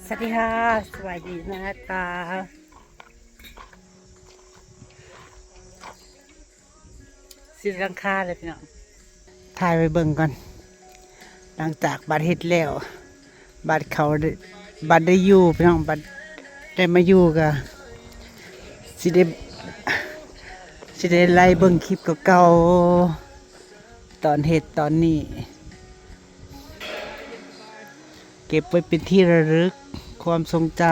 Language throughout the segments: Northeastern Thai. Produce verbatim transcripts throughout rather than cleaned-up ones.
สวัสดีค่ะ สวัสดีนะคะ สิหลังคาเลยพี่น้อง ถ่ายไปเบิ่งก่อน หลังจากบัดเฮ็ดแล้ว บัดเขาได้ บัดได้อยู่พี่น้อง บัดได้มาอยู่ก็ สิได้ สิได้ไล่เบิ่งคลิปเก่าๆ ตอนเฮ็ดตอนนี้ เก็บไว้เป็นที่ระลึก ความทรงจ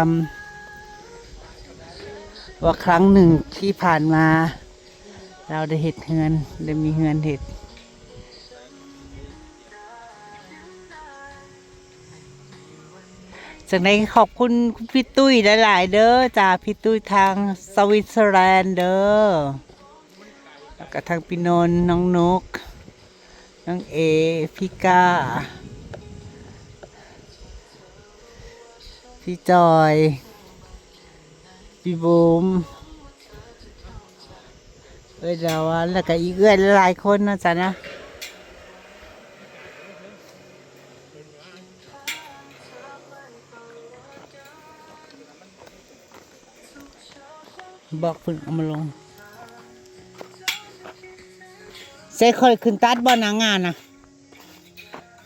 ำ ว่าครั้งหนึ่งที่ผ่านมา เราได้เฮ็ดเฮือน ได้มีเฮือนเฮ็ด จังใดขอบคุณพี่ตุ้ยหลายๆ เด้อจ้า พี่ตุ้ยทางสวิตเซอร์แลนด์เด้อ แล้วก็ทางพี่นนท์ น้องนก น้องเอ พี่ก้า พี่จอย พี่บูม เอ้ย ดาวัน แล้วก็อีกเอื้อยหลายๆ คนเนาะจ้ะเนาะ บอกเพิ่นเอามาลง ใส่ค่อยขึ้นตัดบ่หน้างานน่ะ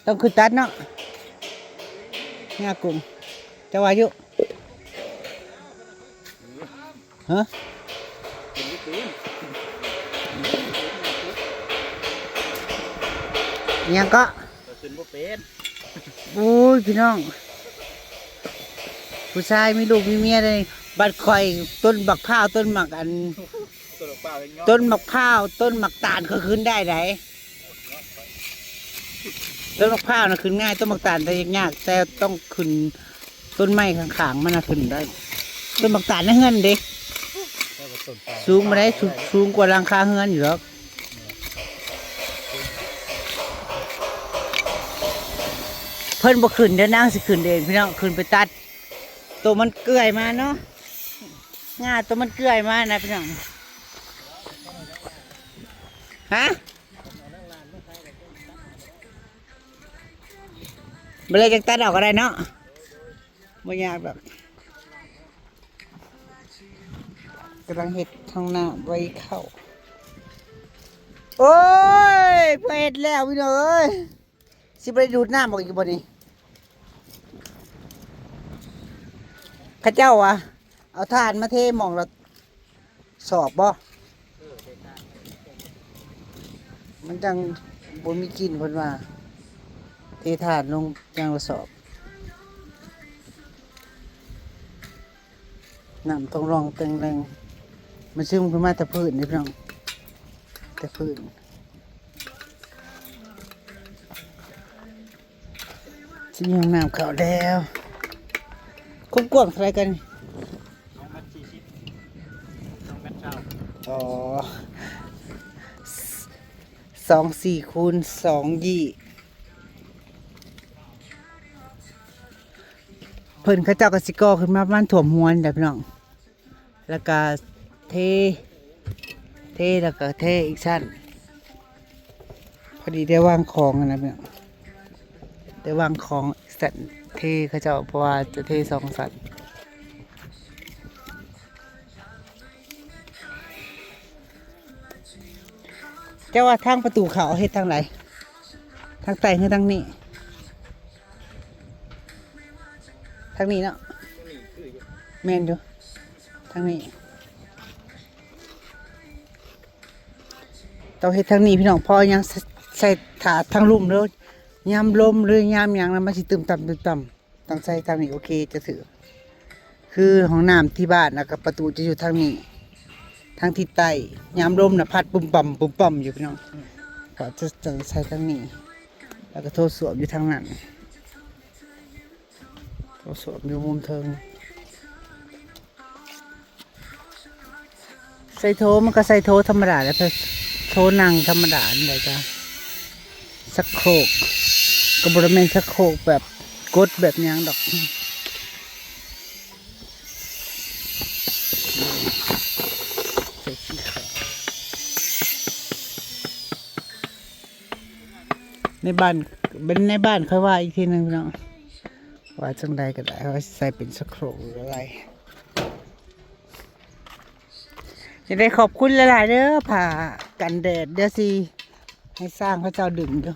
ต้องขึ้นตัดเนาะ งากุ้ง จะว่าอยู่ ฮะ ยังก็ ก็ขึ้นบ่เป็น อุ้ย พี่น้อง ผู้ชายมีลูกมีเมียเลย บัดข่อยต้นบักพร้าว ต้นหมากอัน ต้นบักพร้าวยังยอม ต้นหมากพร้าว ต้นหมากตาลก็ขึ้นได้ได ต้นหมากพร้าวน่ะขึ้นง่าย ต้นหมากตาลแต่ยาก แต่ต้องขึ้นต้นไม้ข้างๆ มันน่ะขึ้นได้ ต้นหมากตาลในเฮือนเด้ แล้วก็ต้นตาล สูงบ่ได้ สูง สูงกว่าหลังคาเฮือนอยู่ดอก เพิ่นบ่ขึ้นเด้อ นางสิขึ้นเองพี่น้อง ขึ้นไปตัด ตัวมันเกื่อยมาเนาะ ง่าตัวมันเกื่อยมานะพี่น้อง ฮะ บ่เลยจักตัดออกก็ได้เนาะ บ่ยากดอก กำลังเฮ็ดห้องน้ำไว้เข้า โอ้ย พอเฮ็ดแล้วพี่น้องเอ้ย สิบ่ได้ดูดน้ำออกอีกบ่นี่ เขาเจ้าว่า เอาถ่านมาเทหม่องละสอบบ่ มันจังบ่มีกลิ่นเพิ่นว่า เทถ่านลงจั่งละสอบ น้ำต้องรองแตงแรง มันซึมขึ้นมาแต่พื้นนี่พี่น้อง แต่พื้น สิมีห้องน้ำเข้าแล้ว ความกว้างเท่าไหร่กัน สองเมตรสี่สิบ สองเมตรเก้า อ๋อ สองสี่คูณสองยี่ เพิ่นเขาเจ้าก็สิก่อขึ้นมาประมาณท่วมหัวนี่แหละพี่น้อง แล้วก็เท เทแล้วก็เทอีกชั้น พอดีได้วางของนะพี่น้อง ได้วางของอีกชั้น เทเขาเจ้า เพราะว่าจะเทสองชั้น เจ้าว่าทางประตูเขาเฮ็ดทางไหน ทางใต้หรือทางนี้ ทางนี้เนาะ แม่นอยู่ ทางนี้ ต้องเฮ็ดทางนี้พี่น้อง เพราะยังใส่ ใส่ถาดทางลุ่มเด้อ ยามลมหรือยามหยังนะ มันสิตึมต่ำตึมต่ำ ต้องใส่ทางนี้ โอเค จะถือ คือห้องน้ำที่บ้าน แล้วก็ประตูจะอยู่ทางนี้ ทางทิศใต้ ยามลมน่ะพัดปุ้มปั่มปุ้มปั่มอยู่พี่น้อง ก็จะ จะใส่ทางนี้ แล้วก็โถส้วมอยู่ทางนั้น โถส้วมอยู่มุมเทิง ใส่โถมันก็ใส่โถธรรมดาแหละ โถนั่งธรรมดานี่แหละจ้ะ ชักโครก ก็บ่ได้แม่นชักโครกแบบกดแบบหยังดอก ในบ้าน ในบ้านค่อยว่าอีกทีหนึ่งพี่น้อง ว่าจังใดก็ได้ ว่าสิใส่เป็นสโครงอะไร จะได้ขอบคุณหลายๆเด้อ ผ้ากันแดด เดี๋ยวสิให้สร้างเขาเจ้าดึงอยู่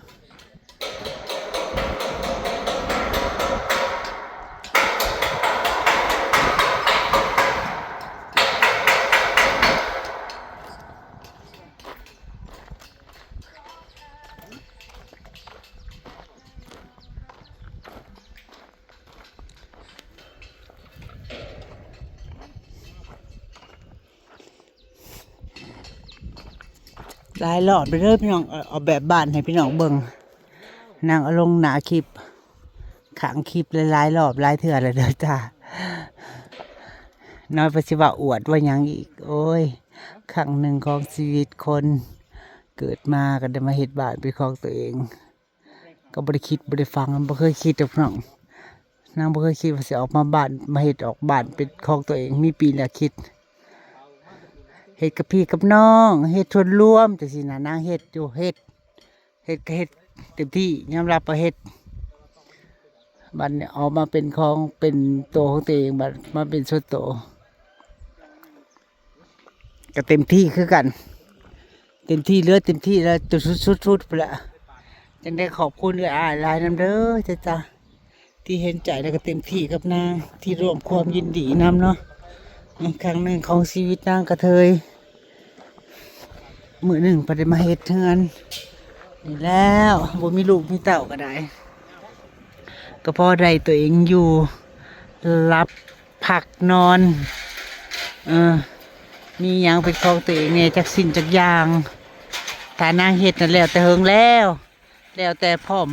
หลายรอบไปเด้อพี่น้อง เอา เอาแบบบ้านให้พี่น้องเบิ่ง นางเอาลงหน้าคลิป ข้างคลิปหลายๆรอบหลายเทื่อแล้วเด้อจ้า น้อยไปสิว่าอวดว่าหยังอีก โอ้ย ครั้งหนึ่งของชีวิตคน เกิดมาก็ได้มาเฮ็ดบ้านเป็นของตัวเอง ก็บ่ได้คิดบ่ได้ฝัน บ่เคยคิดดอกพี่น้อง นางบ่เคยคิดว่าสิออกมาบ้าน มาเฮ็ดออกบ้านเป็นของตัวเอง มีปีแหละคิด เฮ็ดกับพี่กับน้อง เฮ็ดส่วนรวมจังซี้นะ นางเฮ็ดอยู่ เฮ็ด เฮ็ดก็เฮ็ดเต็มที่ ยอมรับว่าเฮ็ด บัดนี้ออกมาเป็นของ เป็นตัวของตัวเอง บัดมาเป็นส่วนตัว ก็เต็มที่คือกัน เต็มที่เหลือเต็มที่แล้ว จนสุดๆๆพุ้นละ จังได้ขอบคุณเอื้อยอ้ายหลายนำเด้อจ้าจ้า ที่เห็นใจแล้วก็เต็มที่กับนาง ที่ร่วมความยินดีนำเนาะ ครั้งหนึ่งของชีวิตนางกระเทย มื้อหนึ่งพอได้มาเฮ็ดเฮือน นี่แล้ว บ่มีลูกมีเต้าก็ได้ ก็พอได้ตัวเองอยู่ หลับพักนอน เออ มีหยังเป็นของตัวเองแน่จักสิ่งจักอย่าง ถ้านางเฮ็ดนั่นแล้วแต่เฮิงแล้ว แล้วแต่พร้อม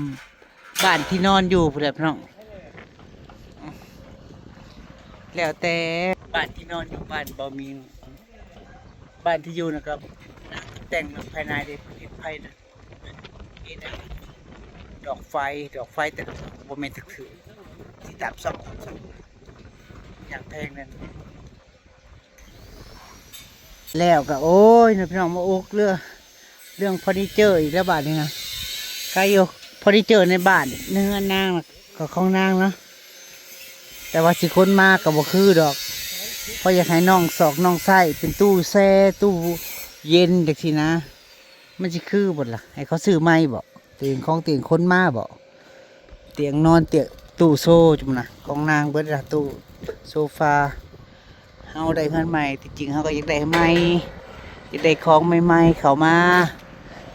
บ้านที่นอนอยู่พุ้นแหละพี่น้อง แล้วแต่บ้านที่นอนอยู่ บ้านบ่มี บ้านที่อยู่นะครับ นางแต่งภายในเด้ เฮ็ดภายใน เฮ็ดดอกไฟ ดอกไฟแต่ละบ่แม่นถืกๆ สิตามซอกตามซอก อย่างแพงนั่น แล้วก็ โอ้ยเนาะพี่น้อง มาอุกเรื่อง เรื่องเฟอร์นิเจอร์อีกแล้วบาดนี้นะ ใครอยู่เฟอร์นิเจอร์ในบ้าน ในเฮือนนางน่ะ ก็ของนางเนาะ แต่ว่าสิขนมาก็บ่คือดอก เพราะอยากให้น้องซอกน้องใช้เป็นตู้แช่ ตู้เย็นจังซี้นะ มันสิคือบ่ล่ะ ให้เขาซื้อใหม่บ่ เตียงของเตียงขนมาบ่ เตียงนอน เตียง ตู้โชว์จุ่มนะ ของนางเบิดละ ตู้โซฟา เฮาได้เฮือนใหม่ ที่จริงเฮาก็อยากได้ใหม่ อยากได้ของใหม่ๆเข้ามา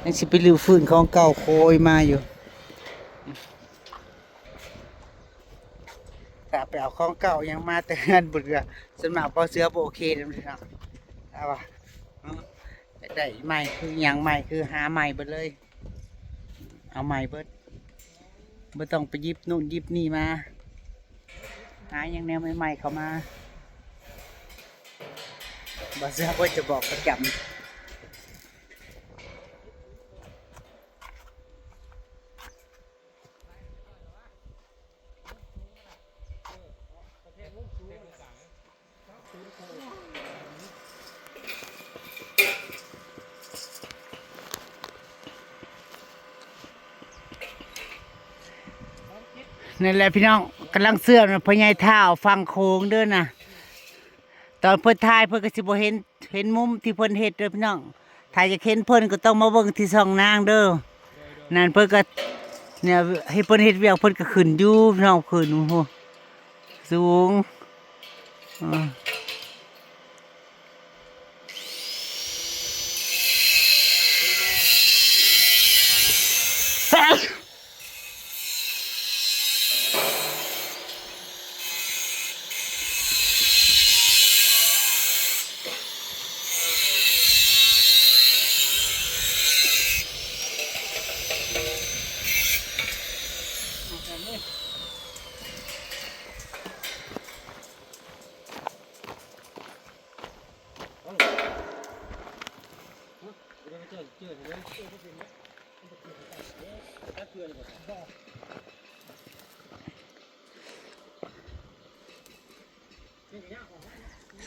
ยังสิไปรื้อฟื้นของเก่าโคยมาอยู่ ถ้าไปเอาของเก่ายังมาแต่เฮือนบุญก็ส่วนมากบ่เชื่อบ่โอเคนำเนาะ เอาว่า อยากได้ใหม่คือหยังใหม่คือหาใหม่เบิดเลย เอาใหม่เบิด บ่ต้องไปหยิบนู่นหยิบนี่มา หาหยังแนวใหม่ๆเข้ามา บ่เชื่อบ่จะบอกประจำ นั่นแหละพี่น้อง กำลังเชื่อมนะ พ่อใหญ่ท้าวฝั่งโขงเด้อนะ ตอนเพิ่นถ่ายเพิ่นก็สิบ่เห็น เห็นมุมที่เพิ่นเฮ็ดเด้อพี่น้อง ถ้าอยากเห็นเพิ่นก็ต้องมาเบิ่งที่ช่องนางเด้อ นั่นเพิ่นก็ เนี่ย ให้เพิ่นเฮ็ดเวียกเพิ่นก็ขึ้นอยู่พี่น้อง ขึ้น โอ้โห สูง อ่า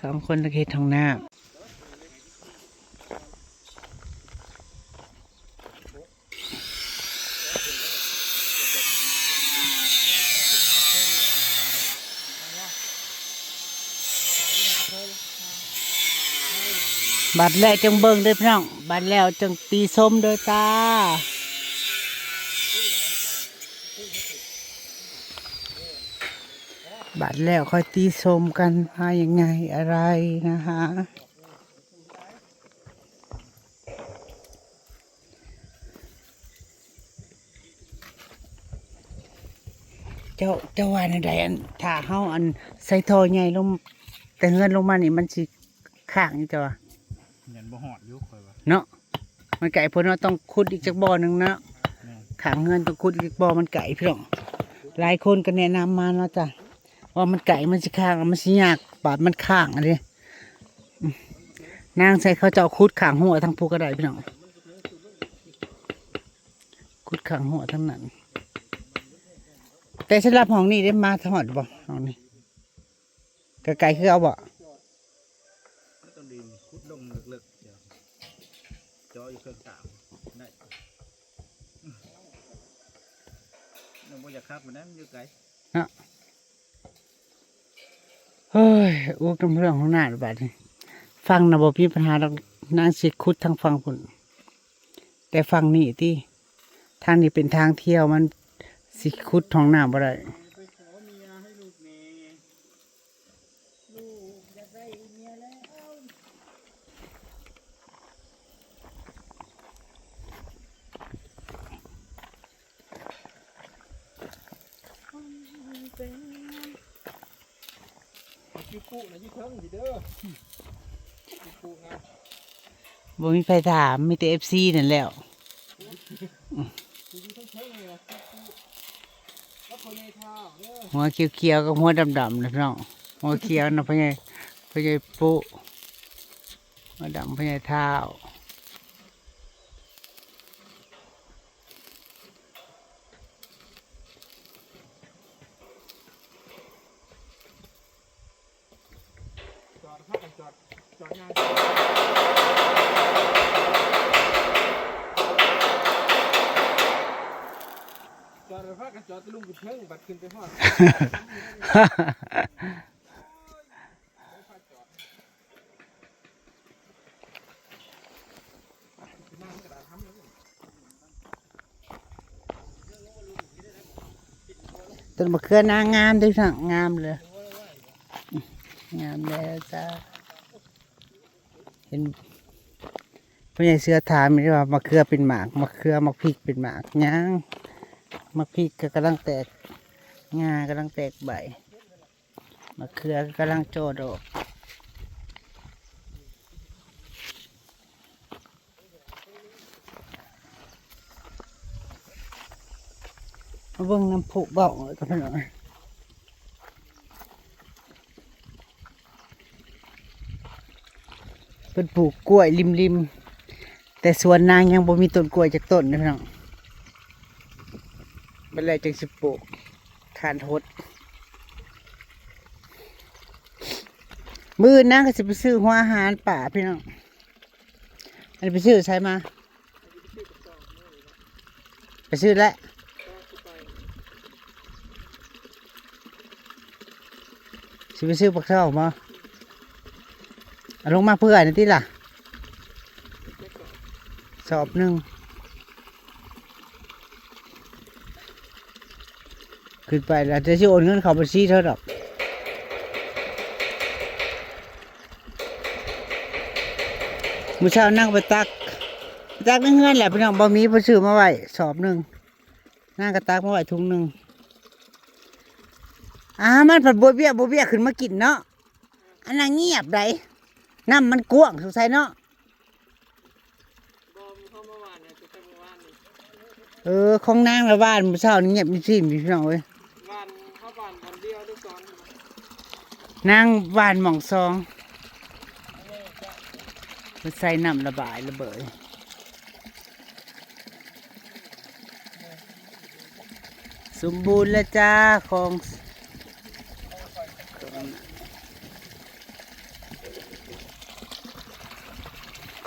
สองคนตะเกียบท้องน้ำ บัดแล้วจั่งเบิ่งเด้อพี่น้อง บัดแล้วจั่งติชมเด้อจ้า บัดแล้วค่อยติชมกันว่ายังไงอะไรนะคะ เจ้า เจ้าว่าแนวใด อัน ถ้าเฮา อัน ใส่ท่อใหญ่ลง แต่เฮือนลงมานี่มันสิค้างอยู่ เจ้าว่า ยันบ่ฮอดอยู่ ข้อยว่า เนาะ มันไกลโพดเนาะ ต้องขุดอีกจักบ่อหนึ่งเนาะ แม่น ข้างเฮือนต้องขุดอีกบ่อ มันไกลพี่น้อง หลายคนก็แนะนำมาเนาะจ้ะ ว่ามันไกล มันสิค้าง มันสิยาก บาดมันค้างอันนี้ นางใส่เขาเจ้าขุดข้างหัวทางผู้ก็ได้พี่น้อง ขุดข้างหัวทั้งนั้น แต่สำหรับห้องนี้ได้มาทอดบ่ ห้องนี้ ไกลๆคือเอาบ่ แล้วต้องดินขุดลงเลิกๆ เดี๋ยว เจาะอยู่เครื่องกลางได้ ยังบ่อยากคักมันนะ มันอยู่ไกล เนาะ เฮ้ย อู้กำเรื่องของหน้าบาดนี้ ฟังนะบ่มีปัญหาดอก นางสิขุดทางฟังพุ้น แต่ฟังนี่ติ ทางนี้เป็นทางเที่ยว มันสิขุดห้องน้ำบ่ได้ อยู่ปุ๊นะ อยู่เทิงสิเด้อ อยู่ปุ๊นะ บ่มีไผถาม มีแต่ เอฟซี นั่นแหล้ว อยู่เทิงๆ นี่ล่ะ อยู่ปุ๊ กับพ่อใหญ่ท้าวเด้อ หัวเขียวๆ กับหัวดำๆ นะพี่น้อง หัวเขียวนะพ่อใหญ่ พ่อใหญ่ปุ๊ หัวดำพ่อใหญ่ท้าว จอด พากันจอด จอดงาน จอด พากันจอด ตะลุมขึ้นเทิง บัดขึ้นไปฮอด ต้นมะเขือนางงามเด้อพี่น้อง งามเลย งามแล้วจ้า เห็นพ่อใหญ่เสือถามอยู่ว่ามะเขือเป็นหมาก มะเขือ มะพริกเป็นหมาก ยัง มะพริกก็กำลังแตก งากำลังแตกใบ มะเขือก็กำลังจ่อดอก มาเบิ่งน้ำพุเบาก็พี่น้อง เพิ่นปลูกกล้วยริมๆ แต่สวนนางยังบ่มีต้นกล้วยจักต้นเด้อพี่น้อง บัดแล้วจั่งสิปลูก คานหด มื้ออื่นนางก็สิไปซื้อหัวอาหารป่าพี่น้อง อันนี้ไปซื้อไสมา ไปซื้อแล้ว สิไปซื้อปักทองบ่ เอาลงมาเพื่อนี่ติล่ะ สอบหนึ่ง ขึ้นไปแล้วจะสิโอนเงินเข้าบัญชีเท่าดอก มื้อเช้านางไปตัก ไปตักในเฮือนแหละพี่น้อง บ่มี เพิ่นซื้อมาไว้สอบหนึ่ง นางก็ตักมาไว้ถุงหนึ่ง อ่า มันผัดบวยเบี้ย บวยเบี้ยขึ้นมากินเนาะ อันนั้นเงียบได น้ำมันกว้างสงสัยเนาะ บ่มีเข้ามาหว่านเนี่ย แต่เมื่อวานนี่ เออ ของนางละหว่านมื้อเช้านี่เงียบจริงๆ พี่น้องเอ้ย หว่าน เข้าหว่านบอลเดียวด้วยซ้อน นางหว่านหม่องซอง เพิ่นใส่น้ำระบายระเบิด สมบูรณ์แล้วจ้า ของ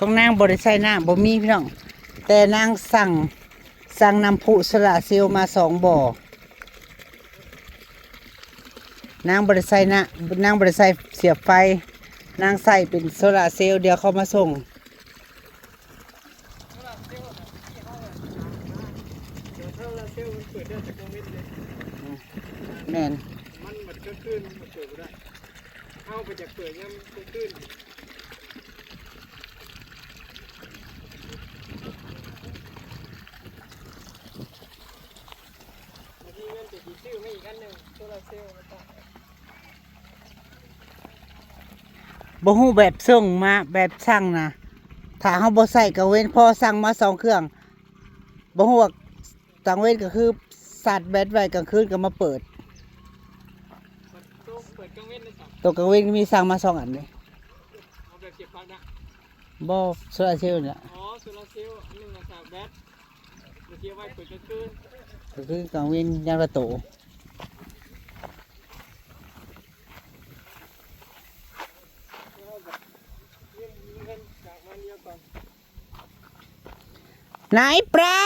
ของนางบ่ได้ใส่น้ำ บ่มีพี่น้อง แต่นางสั่ง สั่งน้ำพุโซลาร์เซลล์มาสองบ่อ นางบ่ได้ใส่น้ำ นางบ่ได้ใส่เสียบไฟ นางใส่เป็นโซลาร์เซลล์ เดี๋ยวเขามาส่ง แม่น มันบัดกลางคืนมันเปิดบ่ได้ เฮาไปอยากเปิดยามกลางคืน มีเงินจะสิซื้อมาอีกอันหนึ่งโซลาร์เซลล์มาตั้ง บ่ฮู้แบบส่งมา แบบสั่งนะ ถ้าเฮาบ่ใส่กลางเว็น พอสั่งมาสองเครื่อง บ่ฮู้ว่ากลางเว็นก็คือชาร์จแบตไว้ กลางคืนก็มาเปิด เปิดกลางเว็นเลยจ้ะ ตัวกลางเว็นก็มีสั่งมาสองอันเลย เอาแบบเสียบปลั๊กนะ บ่ โซลาร์เซลล์นี่ล่ะ อ๋อ โซลาร์เซลล์ อันหนึ่งอะชาร์จแบต เมื่อกี้ไว้เปิดกลางคืน ก็คือกลางเว็นยามละโต ไหนปลา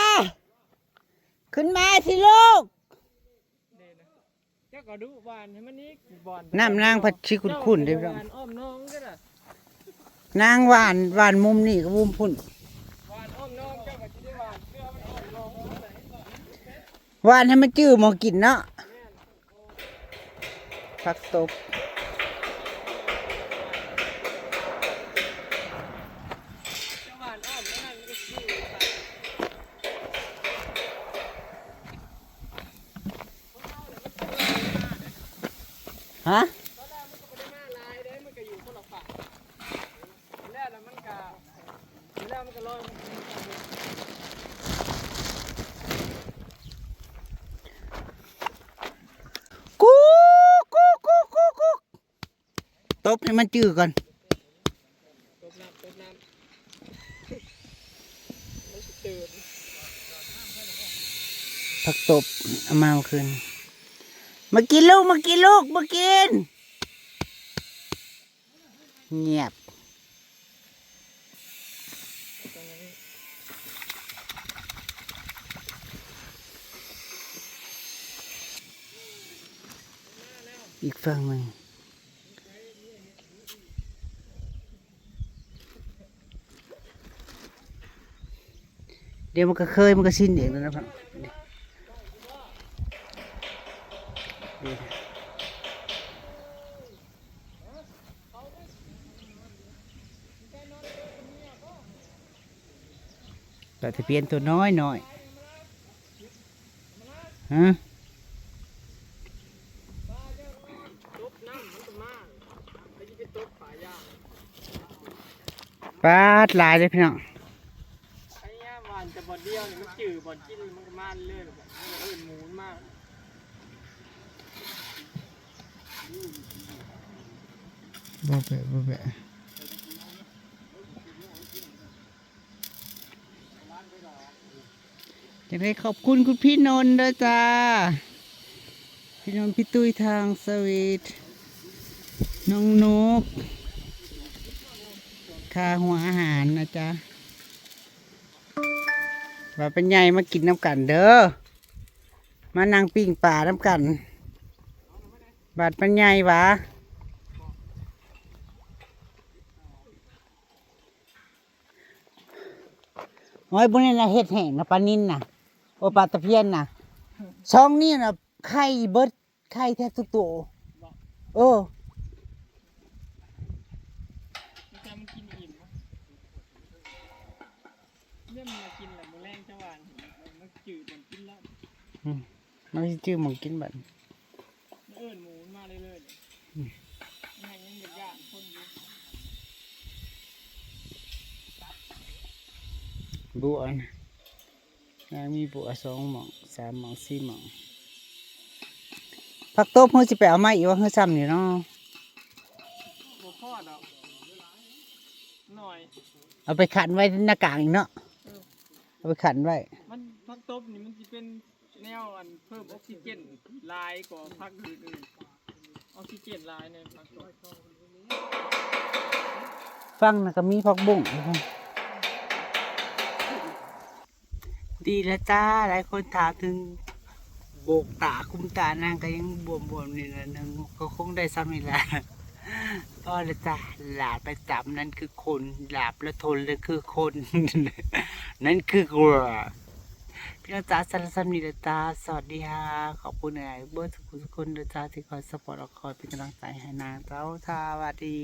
ขึ้นมาสิลูก เจ้าก็ดูหว่านให้มันอีก บ่อน น้ำนางผัดชีขุ่นๆเด้อพี่น้อง หว่านอ้อมน้องก็ได้ นางหว่าน หว่านมุมนี่ก็มุมพุ่น หว่านอ้อมน้อง เจ้าก็สิได้หว่านเพื่อมันอ้อมน้อง หว่านให้มันจื้อหม่องกินเนาะ ผักตบ ฮะ แล้วมันก็ แล้วมันก็ลอย กุ๊กกุ๊กกุ๊กกุ๊กกุ๊ก ตบให้มันจื้อก่อน ตบน้ำ ตบน้ำ มันสิตื่น ผักตบ เอามาเอาคืน มากินลูก มากินลูก มากิน เงียบ อีกฝั่งหนึ่ง เดี๋ยวมันก็เคย มันก็ชินเองแล้วนะครับ ปลาตะเพียนตัวน้อยน้อย ฮะ ปาดหลายเลยพี่น้อง พยายามหว่านแต่บ่อนเดียวนี่มันจืด บ่อนกินมันก็มาเลย มันก็เอิ้นหมูมันมา บ่แปะ บ่แปะ อยากให้ขอบคุณคุณพี่นนท์ด้วยจ้า พี่นนท์ พี่ตุ้ย ทางสวีท น้องนก ค่าหัวอาหารนะจ๊ะ ว่าเป็นไงมากินน้ำกันเด้อ มานั่งปิ้งปลาน้ำกัน บาดปัญญายวะ โอ้ย บุญนี่นะเฮ็ดแห้งนะ ปลานิลนะ โอ้ ปลาตะเพียนนะ ช่องนี้นะ ไข่เบิด ไข่แทบทุกตัว เออ มันจะมันกินอิ่มนะ เนี่ยมันมากินแหละ มื้อแรงจะหวาน มันจืด มันกินแล้ว อืม มันสิจื้อหม่องกินบัด เอิ้นหมูมาเรื่อยๆเลย อืม มันยังอยากย่างคนอยู่ บัวนะ นางมีบัวสองหม่อง สามหม่อง สี่หม่อง ผักตบเฮาสิไปเอามาอีกว่าเฮาซ้ำนี่เนาะ บ่พอดอก หน่อย เอาไปขันไว้หน้ากลางอีกเนาะ เออ เอาไปขันไว้ มันผักตบนี่มันสิเป็นแนวอันเพิ่มออกซิเจนหลายกว่าผักอื่นๆ ออกซิเจนหลายในผักตบ ฝั่งนั้นก็มีผักบุ้ง ดีแล้วจ้า หลายคนถามถึงโบกตา คุมตานางก็ยังบวมๆนี่แหละ นางก็คงได้ซ้ำนี่แหละ เพรา พอแล้วจ้ะ หลาบแล้วจ้ะ นั่นคือคน หลาบแล้วทน นั่นคือคน นั่นคือวัว พี่น้องจ๋า สำหรับส่ำนี้ละจ้า สวัสดีค่ะ ขอบคุณหลายๆเบิดทุกคนเด้อจ้า ที่คอยซัพพอร์ต และคอยเป็นกำลังใจให้นางเจ้า สวัสดี